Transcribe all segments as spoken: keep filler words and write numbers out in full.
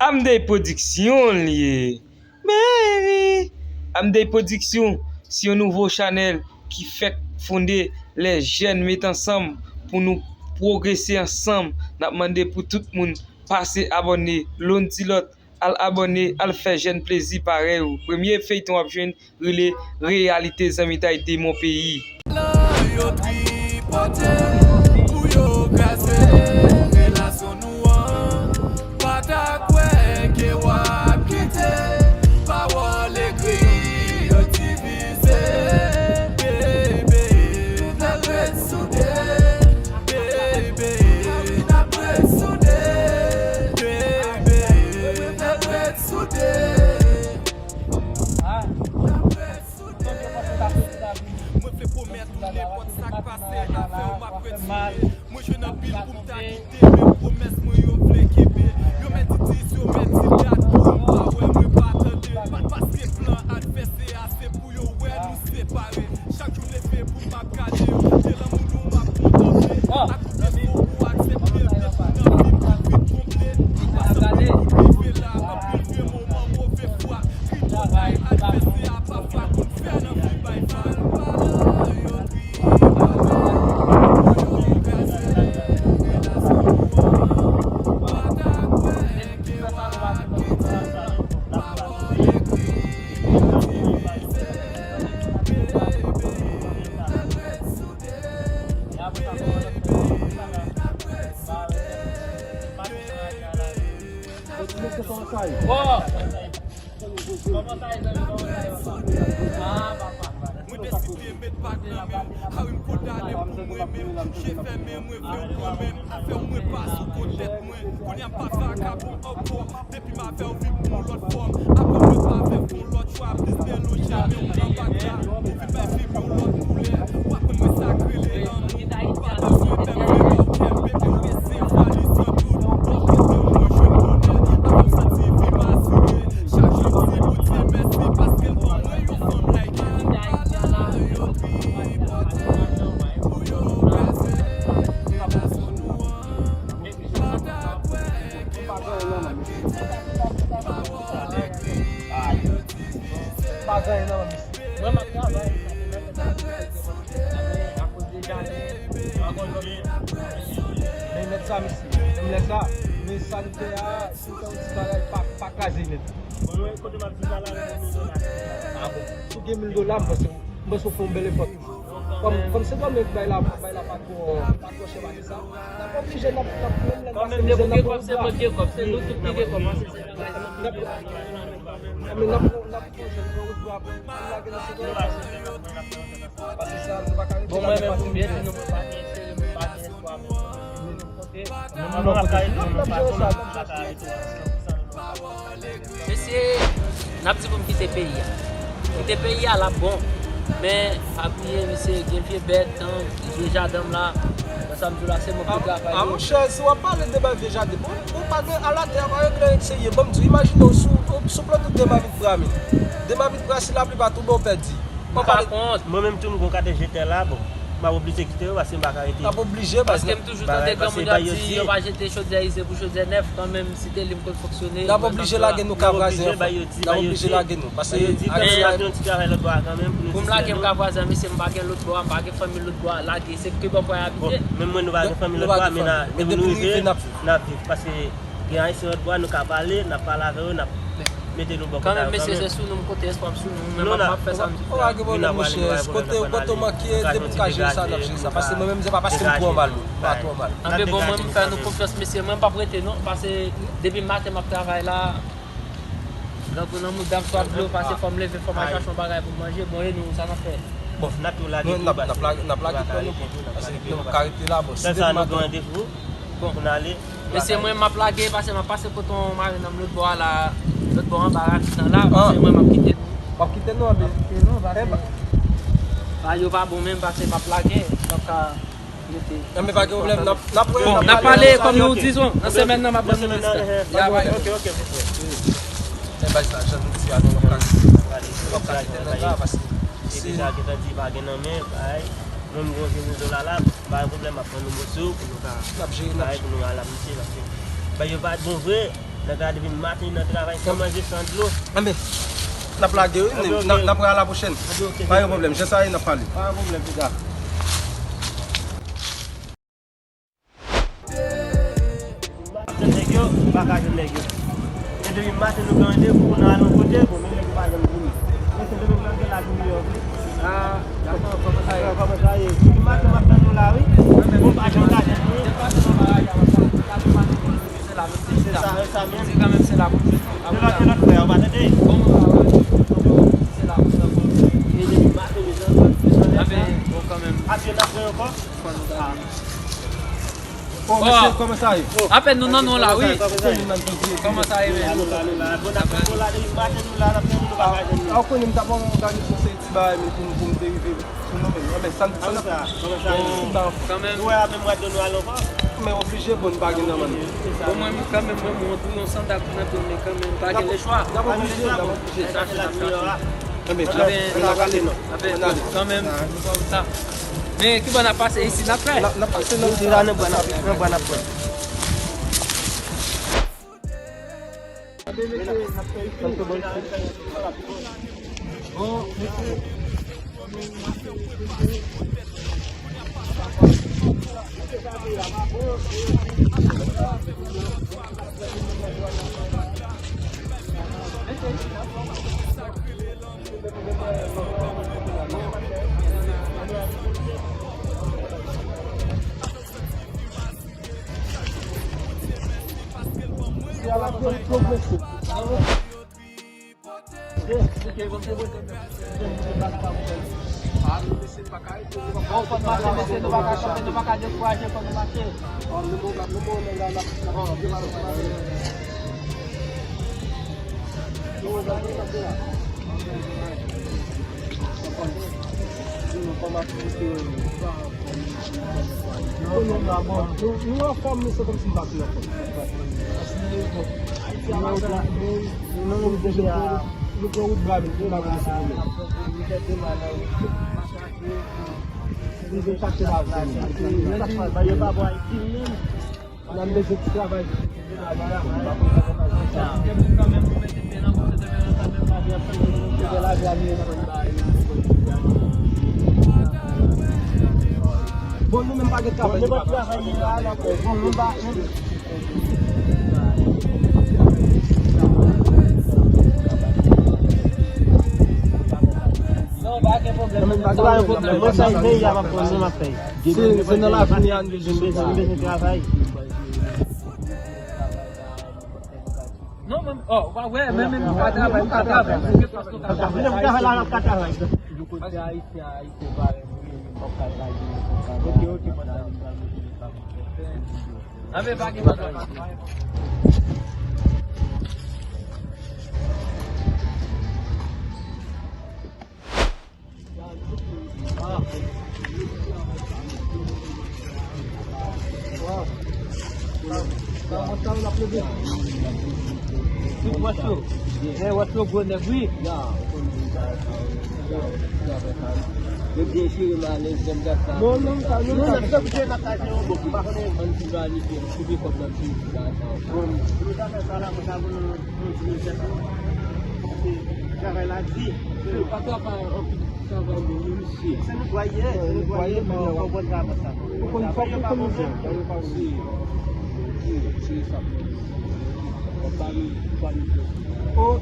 Amday Production l ye. Baby! Amday Production se yon nouvo chanèl ki fèk fonde, lè jèn met ansanm pou nou pwogrese ansanm. N ap mande pou tout moun pase abòne, youn di lòt, al abòne, al fè jèn plezi parèy ou. Premye feyton w ap jwenn rele Reyalite Zanmitay de mon peyi. Yo tripote pou yo kraze relasyon nou an. Pa ta kwè ke w ap kite pawòl ekri yo divize. Baby, n ap ret soude. Baby, n ap ret soude. Baby, n ap ret soude. Mwen vle pwomèt ou nenpòt sa k pase, afè w m ap ret soude. Mwen jwenn anpil pou m ta kite, men pwomès mwen yo vle kenbe. Yo mèt di, yo mèt di dat, pou m pa wè, mwen pa tande. Pa, paske plan advèsè a se pou yo wè nou separe. Chak jou leve pou m ap gade, kote lanmou nou m ap kontanple. Ak koute fo ou aksepte, depi nan vi m tou vit konple. Li pa sanble pou rive la, anpil vye moman move fwa. Kriptonay advèsè a pafwa konn fè nan vi bay fal. Pawòl yo tripote pou yo kraze relasyon nou an. Pa ta kwè ke w ap kite pawòl ekri yo divize. Baby, n ap ret soude. Baby, n ap ret soude. Baby, n ap ret soude. Mwen deside met bag nan men w. Awi m kondane pou mwen menm. Je fèmen, mwen vle w kanmenm. Afè w mwen pa sou kont tèt mwen. Kounye a m pa vakabon ankò. Depi m avè w vin pran yon lòt fòm. Apre mwen pa vle fè yon lòt chwa. Plis bèl ou janmen w pran bag la. Ou vin bay fi m yon lòt koulè. W aprann mwen sa k rele lanmou. Ou pa bezwen pè m vle ba w kè m. Bebe ou rese valiz an dout. Bò kote w mwen jwenn bonè. Avè w santi vi m asire. Chak jou m di Bondye mèsi paske l ban mwen yon fanm like you. Ala yo tripote pou yo kraze relasyon nou an. Pa ta kwè ke w ap kite pawòl ekri yo divize. Pa gen anyen non, mesye. Mwen, m ap travay, sa fè mèt akoz de jaden. Pa gon lòt. Men nèt sa, mesye. Men nèt sa, men sa n fè a, si w fè yon ti bagay, pa, pa kraze nèt. Bon, mwen, kote m ap viv la, la, mil dola. Ah bon. Si w gen mil dola, m panse, m panse w fè yon bèl efò toujou. Kòm, kòm se kòm bay la, bay la pa twò, pa twò chè pase sa. N ap oblije, n ap, n ap menm lè n pase mizè, n ap gen kòb, se mwen ki gen kòb, se nou tout ki gen kòb, pase se bagay sa. N ap, n ap, n ap pran jèn pran wout pou apre, n lage nan se kòb, pase, pase sa, nou pa ka rete la, nou pase mizè. Bon, mwen menm, pou m byen di nou, mwen pa gen sere, mwen pa gen espwa, mwen konte. Mwen, mwen pa ka rete, mwen pa ka rete. Mesye, n ap di pou m kite peyi a. Kite peyi a, l ap bon. Men, pa bliye, mesye, gen vye bèt, tan, vye jaden m la. Nan sa m di w la, se mwen ki travay yo. Ah, monchè, si w ap pale de bay vye jaden, bon, bon, pa gen alatè, pa gen kleren serye. Bon, m di w, imajine w sou, sou plante de mavit bra, men. De mavit bra, si lapli pa tonbe, w pèdi. Mwen pa kont. Mwen menm tou, m gon katè jetè la, bon. M ap oblije kite yo, paske m pa ka rete. N ap oblije, paske m toujou tande granmoun y ap di, yo pa jete chodyè ize pou chodyè nèf, kanmenm, si te li m konn fonksyone. N ap oblije lage nou ka vwazen an. N ap oblije lage nou, paske yo di, kanmenm, n ap gen yon ti travay lòt bò a, kanmenm, pou nou di pou m lage m ka vwazen an, mesye, m pa gen lòt bò a, m pa gen fanmi lòt bò a, lage, se Kebòpway abite. Bon, menm mwen, nou pa gen fanmi lòt bò a, men depi nou rive, n ap viv, paske gen Ayisyen lòt bò a, nou ka pale, n ap pale avè yo, n ap mete nou bò kote yo kanmenm. Kanmenm, mesye, se sou nou m konte, espwa m sou nou, men m ap fè sa m di la. Pa gen pwoblèm, monchè, kote, kote w manke, depi m ka jere sa, n ap jere sa. Paske mwen menm, se pa paske m twò mal, non. M pa twò mal. Anben, bon, mwen, m fè nou konfyans, mesye, mwen, m p ap rete, non, paske depi maten m ap travay la, grangou nan mouda m, swaf dlo, paske fò m leve, fò m al chache yon bagay pou m manje. Bon, e nou, sa n ap fè? Bon, n ap lage tou, paske n ap lage tou, paske nou p ap ka rete la, bon, si depi maten. Bon. Pou n ale. Mesye, mwen, m ap lage, paske m ap pase kote yon marenn nan m lòt bò a la, lòt bò anba ravin nan la, paske mwen, m ap kite nou. W ap kite nou, anben. M ap kite nou, paske bagay yo pa bon menm, paske m ap lage, m p ap ka rete. Anben, pa gen pwoblèm, n ap, n ap, bon, n ap pale kòm nou dizon, nan semèn nan, m ap ban nou rès la. Ya, bay. Ok, ok, ok. Men bay sa, jan nou di a, nou p ap ka, nou p ap ka kite nèg la, paske se deja gentan di pa gen nan men, bay. Mwen, m gon vye nivo la la, pa gen pwoblèm, m ap pran nimewo sou pou nou ka, bay, pou nou al ap misye, paske bay yo pa t bon vre. Nèg la depi maten nan travay san manje, san dlo. Anben, n ap lage wi, n ap, n ap pral la pwochèn. Pa gen pwoblèm, jan sa ye, n ap pale. Pa gen pwoblèm, piga. Jwenn nèg yo, m pa ka jwenn nèg yo. E depi maten nou gen randevou pou n al yon kote, bon, men nèg yo pa janm vini. Men se demen m nan gen la pou yo. Ah, dakò, kòman sa ye? Kòman sa ye? Depi maten m ap tann nou la, wi. Bon, pa janm ka jwenn nou. Se sa, se sa menm. Se kanmenm se la pou jwenn nou. Se lòt, se lòt frè, ou pa tande? Bon, se la pou jwenn nou. E depi maten, mezanmi, mezanmi. Bon, kanmenm. Apye n ap jwenn ankò. Oh, mesye, kòman sa ye? Apèn nou nan non la, wi. Kòman sa ye, men? Ou konnen m t ap òganize yon seri ti bagay, men pou m, pou m te rive sou nou, men, men, sa n, sa n ap kanmenm. Ou wè, apèn m pral donn nou al ankò. Men oblije, bon, n pa gen nan men. Bon, mwen, kanmenm, mwen, mwen, tou yon sandal pou nan pye m, men kanmenm, pa gen lechwa. N ap oblije, n ap oblije. Anben, anben, anben, kanmenm, sa. Men ki bò n ap pase? Isit n ap fè? N ap, n ap pase nan, isit la, nan bò n ap, nan bò n ap pran. Bon, mesye. Bon, fò n mache, mesye, nou pa ka kanpe, nou pa ka dekouraje, fò nou mache. Nou anfòm, men se kòmsi m pa fin anfòm. Paske, bon, nou nan wout la, nou nan wout deja, nou pran wout Bramen, nou pa konn si nou menm. N ap bezwen ti travay. Bon, nou menm pa gen travay. Bon, nou pa, non, pa gen pwoblèm. Mwen sa, men y ap aprann, mwen ap fè. Se, se nan lavi nou an bezwen travay. Non, men, oh, ou pa wè, men, men nou ka travay, nou ka travay. Vle m travay la, n ap ka travay. Kote Ayisyen, Ayisyen parèy nou ye, nou p ap ka lage yo konsa. Ok, ok, mwen sa. Anben, pa gen pwoblèm. Yo byen jere m alèz, lè m gad sa. Non, non, sa, non, sa. Ann ti planifye, koupe kòb nan ti lajan. Bon, nou ta fè sa la, mwen ta voye yon ti mesaj. Travay la di. Pa travay anpil, travay bon, mesye. Se netwaye, se netwaye, men w konprann travay sa. Ou konn fòk ou konn mizè. Se, se sa. Ou pa nou, ou pa nou. Oh, oh. Ou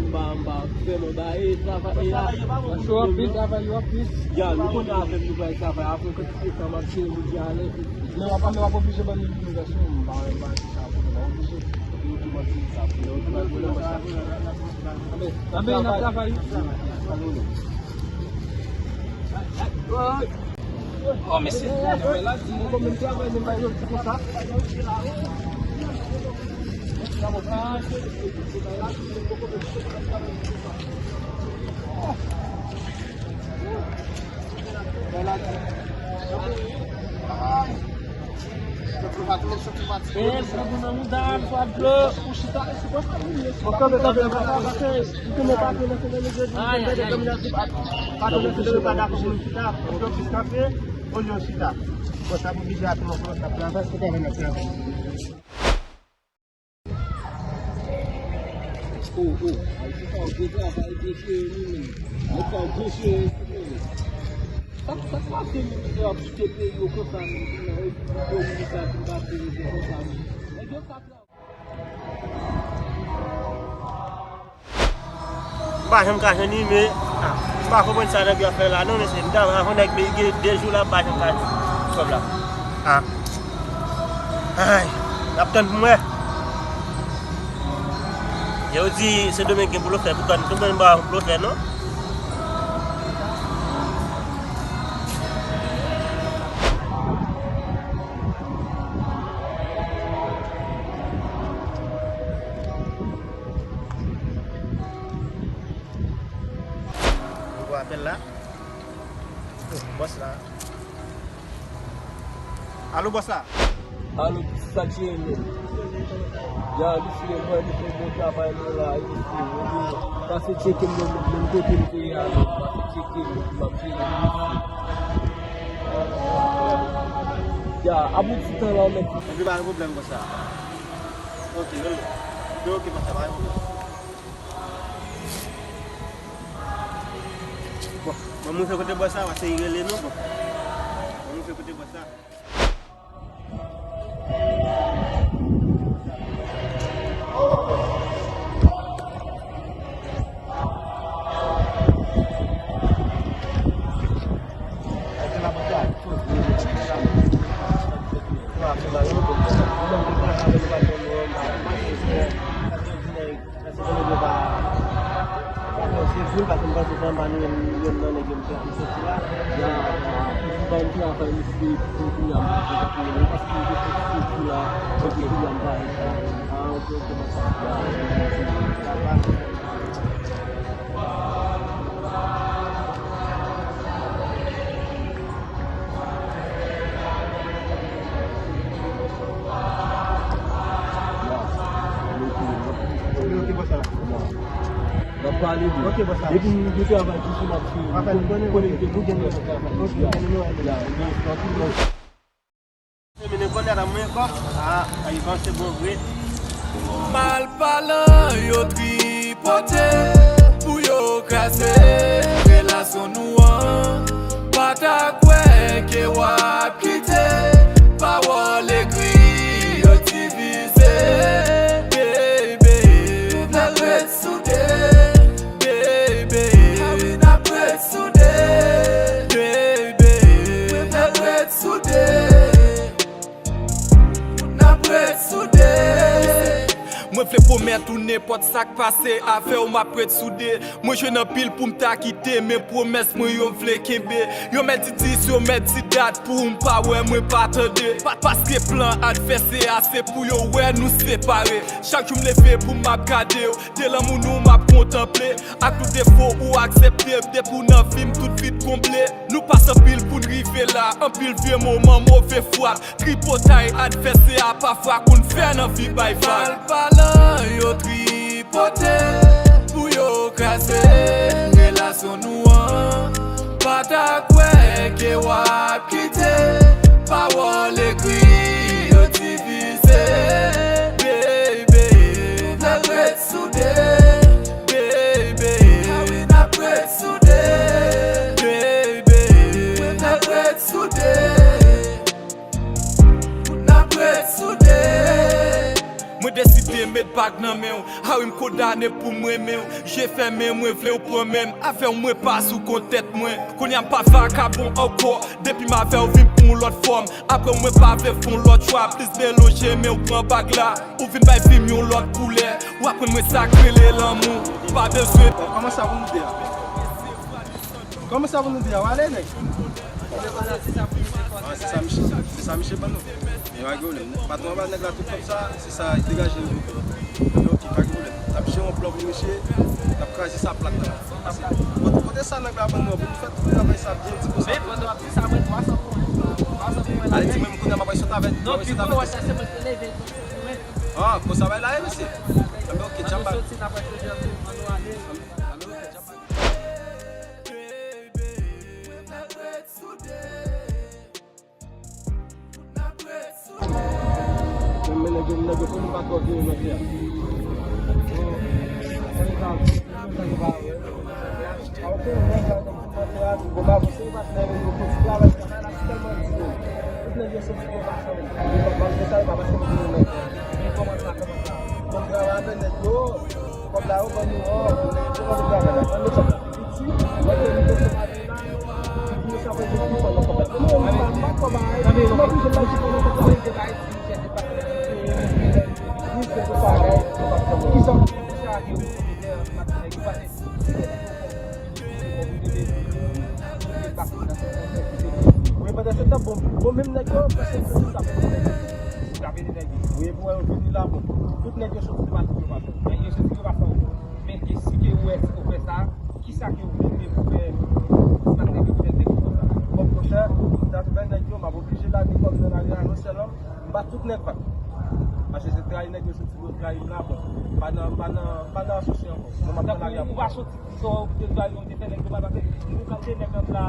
pa, ou pa fè mwen ba, e travay, e a. Travay yo anpil, travay yo anpil. Ya, nou konnen avèk nou bay travay, apre kantite tan m ap jere, nou di alèz. Men w ap, men w ap oblije ban nou yon vèsyon, m pa, m pa di sa pou nou, w oblije. Anben, anben, n ap travay. Oh, mesye. Anben, la di, mwen konn menm travay, menm bay yo di konsa. Oh, oh, Ayiti sa yo gen travay, gen cheri nou menm. Ayiti sa yo gen cheri, se vre. Sa, sa k pase menm, yo ap kite peyi yo konsa menm, yo di yo moun sa vin pase yo konsa menm. Nèg yo ka travay. M pa janm ka jwenn li, men, ah, m pa konprann sa nèg yo ap fè la non, mesye. M ta avan nèg gen de jou la, m pa janm ka jwenn kòb la. Ah. Ay, n ap tann pou m wè. Yo di Sendomeng gen blofè, poutan nou pa wè blofè non. Mwen gwo apèl la. Oh, bòs la. Alo, bòs la. Alo, sa k ye menm? Ya, misye, mwen, nou fè bon travay nou la, wi, misye. Pase tcheke m nan menm kote m te ye a, non. Pase tcheke m, m ap jere, wi, misye. Ya, ap yon ti tan la, w mèt. Epi pa gen pwoblèm konsa. Ok, ok, ok, bòs la, pa gen pwoblèm. Bon, ban m rive kote bòs la, paske li rele nou, bon. Ban m rive kote bòs la. Paske konnen yo pa, pa fòse vin, paske m panse se anba nou menm, youn nan nèg yo m fè, m soti la. Ya, m fè yon travay isit, pou kounye a, m pa fè kounye a, paske m te soti la, epi kounye a m pa rete la. Ah, ok, ok, bon, sa, sa va. N ap pale de. Ok, bòs la. Depi nou travay sou sou m ap swiv. Apre nou konnen, konekte, nou gen travay. Ok, ok, nou wè. Ya, nou gen anpil lòt. Termine konnen la mwen ankò. Ah, ay vanse bon vre. Malpalan yo tripote pou yo kraze relasyon nou an. Pa ta kwè ke w ap kite pawòl ekri yo divize. Baby, n ap ret soude. Baby, n ap ret soude. Baby, n ap ret soude. N ap ret soude. Mwen vle pwomèt ou nenpòt sa k pase, avè w m ap ret soude. Mwen jwenn anpil pou m ta kite, men pwomès mwen yo m vle kenbe. Yo mèt di dis, yo mèt di dat, pou m pa wè mwen pa tande. Pa, paske plan advèsè a se pou yo wè nou separe. Chak jou m leve pou m ap gade w, de lanmou nou m ap kontanple. Ak tout defo ou aksepte, depi w nan vi m tout vid konble. Nou pase anpil pou n rive la, anpil vye moman, move fwa. Tripotay advèsè a pafwa konn fè n anvi bay vag. Malpalan yo tripote pou yo kraze relasyon nou an. Pa ta kwè ke w ap kite pawòl ekri yo divize. Baby, n ap ret soude. Baby, n ap ret soude. Baby, n ap ret soude. N ap ret soude. Mwen deside met bag nan men w. Awi m kondane pou m renmen w. Je fèmen, mwen vle w pran men m. Avè w mwen pa sou kont tèt mwen. Kounye a m pa vakabon ankò. Depi m avè w vin pou yon lòt fòm. Apre w mwen pa vle fè yon lòt chwa. Plis melanje men w pran bag la. Ou vin bay vi m yon lòt koulè. W aprann mwen sa k rele lanmou. Pa bezwen. Kòman sa pou nou de a? Kòman sa pou nou de a? W ale, nèg? Ah, se sa misye, se sa misye ban nou. Men pa gen pwoblèm. Patwon an ba nèg la tout kòb sa, se sa degaje l. Ok, pa gen pwoblèm. N ap jere yon plan pou misye, n ap kraze sa plat la. Kote, kote sa nèg la ban nou an, pou nou fè tout travay sa byen ti konsa. Men pandan w ap di sa, mwen twa san pou mwen. Twa san pou mwen. Ale, di mwen, kounye a m ap sot avèk, m ap sot avèk. Ah, konsa bay la ye, mesye. Anben, ok, djab bay. Men nèg yo, nèg yo, pou nou pa twò vire nan tè a. Wi, pandan se tan, bon, bon, menm nèg yo, prèske tout sa, wi, pou wè yo vini la, bon, tout nèg yo soti de Matinik yo pa fè. Nèg yo soti yo pa fè. Men ke si ke ou wè, si ou fè sa, kisa ke ou vle pou fè, si pa nèg yo pou fè nèg yo konsa. Bon, monchè, m t ap fè nèg yo, m ap oblije lage kòm nan lari a, non sèlman, m bat tout nèg pa. Paske se trayi nèg yo soti, yo trayi m la, bon, pa nan, pa nan, pa nan asosye ankò. Non, m ap nan lari a. Ou pa soti. So, ou te dwa yon te fè nèg yo mal, paske nou kante nèg nan la,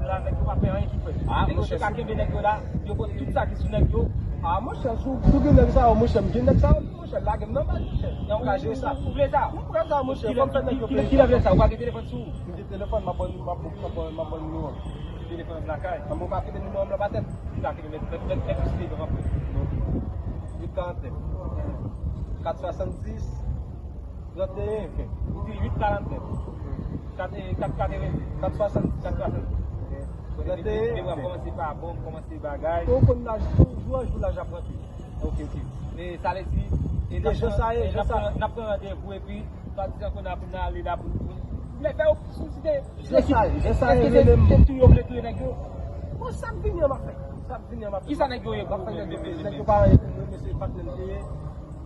la, nèg yo pa fè anyen ki fèt. Nèg yo te ka kenbe nèg yo la, yo pot tout sa ki sou nèg yo. Ah, monchè, si w, si w gen nèg sa yo, monchè, m gen nèg sa yo, monchè, lage m nan bal, monchè. Ou ka jere sa. Ou vle sa? M pran sa, monchè, fò m fè nèg yo peye sa. Kilè vle sa? Ou pa gen telefòn sou ou? M gen telefòn, m ap ban, m ap, m ap, m ap ban nimewo an. Telefòn lakay. An, bon, pa kite nimewo m nan pa tèt. Ou ka kite, mèt, mèt, mèt, mèt, mèt, mèt, mèt, mèt, mèt, mèt, mèt, mèt, mèt, mèt, mèt, mèt, mèt, mèt, mèt, Trannteyen. Ou di uit karannèf. Kat, eh, kat katreven. Kat swasanndiz. Kat swasanndiz. Trannteyen. Depi m kòmanse pa bon, m kòmanse bagay. Ou konn laj, jou an jou laj ap rantre. Ok, ok. Men sa vle di, e n ap pran, e n ap pran, n ap pran randevou epi, swadizan ke n ap, n ale la pou, pou, men fè yo sou site. Jan sa ye, jan sa ye, rele m. Se tou yo vle touye nèg yo. Bon, sa ap vini an m ap fè. Sa ap vini an m ap fè. Kisa nèg yo ye pou ou menm, menm, menm, menm? Nèg yo pa anyen pou mwen, men se patnè m te ye.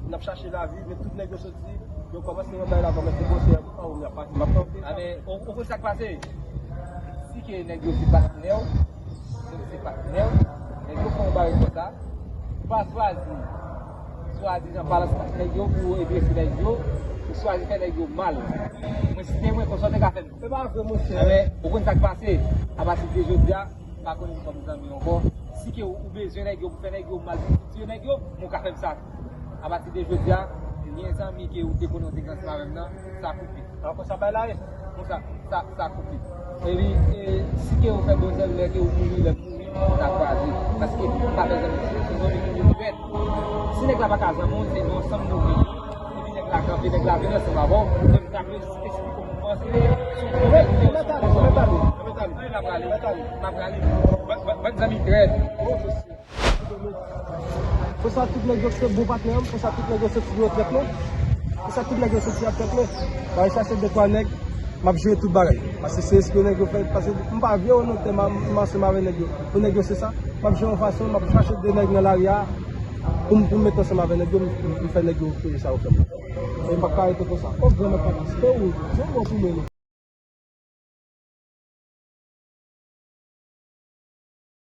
N ap chache lavi, men tout nèg yo soti, yo kòmanse yon bagay la, kòmanse bwose, pa ou m ap pase, m ap kanpe. A, men, ou, ou konn sa k pase? Si ke nèg yo se patnè w, si se patnè w, nèg yo fè yon bagay konsa, ou pa chwazi, swadizan, balans nèg yo pou ou redrese nèg yo, ou chwazi fè nèg yo mal. Mwen, si se te mwen, konsa w te ka fè m. Se pa vre, monchè. Enben, ou konn sa k pase? Apati de jodi a, m pa konn nou kòm zanmi ankò. Si ke ou, ou bezwen nèg yo pou fè nèg yo mal, pou tiye nèg yo, men ou ka fè m sa tou. Apati de jodi a, gen zanmi ke ou te konnen ou te gen ansanm avè m nan, sa koupe. Ankò sa bay la ye? Konsa, sa, sa koupe. Epi, e, si ke ou fè bon zanmi, lè ke ou mouri, lè m mouri, n a kwaze. Paske m pa fè zanmi, se zanmi ki vin fèt. Si nèg la pa ka zanmi w, se yon ansanm nou vin. Epi nèg la kanpe, nèg la vin ansanm avè w, men m ta vle esplike w, m panse se yon pwoblèm. Mèt ale, mèt ale, mèt ale. Ann, n a prale. Mèt ale. Ban, ban, bann zanmi trèt. Bon, mesye. Konsa tout nèg yo se bon patnè m, konsa tout nèg yo soti yo trèt non. Konsa tout nèg yo soti ap trèt non. M al chache de twa nèg, m ap jere tout bagay. Paske se espre nèg yo fè, paske m pa vye onotè, m a, m ansanm avè nèg yo. Pou nèg yo se sa, m ap jere yon fason, m ap chache de nèg nan lari a, pou m, pou m met ansanm avè nèg yo, m, m, m fè nèg yo peye sa yo fè m. E m p ap ka rete konsa. O granmèt papa, se ou, se ou bon pou mwen non.